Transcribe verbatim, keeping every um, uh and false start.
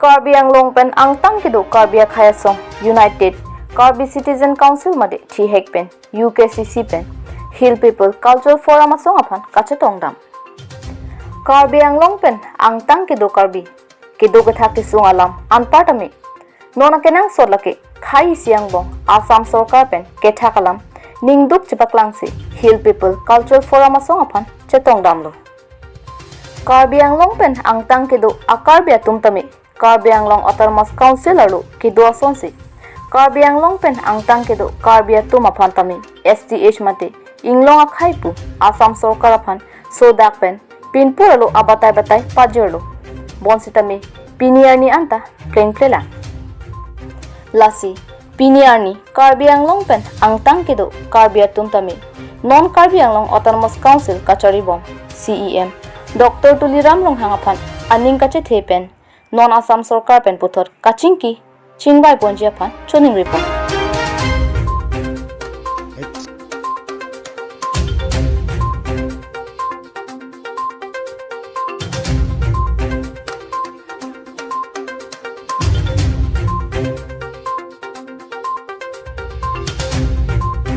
Karbi Anglong pen angtang kedo Karbi akhei asong United Karbi Citizen Council mate thihek pen U K C C pen Hill People Cultural Forum asong aphan kachetongdam. Karbi Anglong pen angtang kedo Karbi kedo kethak kesung alam anparta me non akenangsot lake khei isi angbong Assam sorkar pen kethak alam ningduk chepaklangsi Hill People Cultural Forum asong aphan chetongdamlo. Karbi Anglong pen angtang kedo a-Karbi atum tame Karbi Anglong Autonomous Council arlo kedo asonsi Karbi Anglong pen angtang kedo Karbi atum aphan tame S T H mate inglong akhei pu Assam sorkar aphan sodak pen pinpur arlo abatai batai pajirlo. Bonsitame pini arni anta klengklelang. Lasi pini arni Karbi Anglong pen angtang kedo Karbi atum tame non Karbi Anglong Autonomous Council kacharibom C E M Doctor Tuliram Ronghang aphan aning kachethe pen non Assam sorkar pen puthot kachingki chingvai ponji aphan choningripon.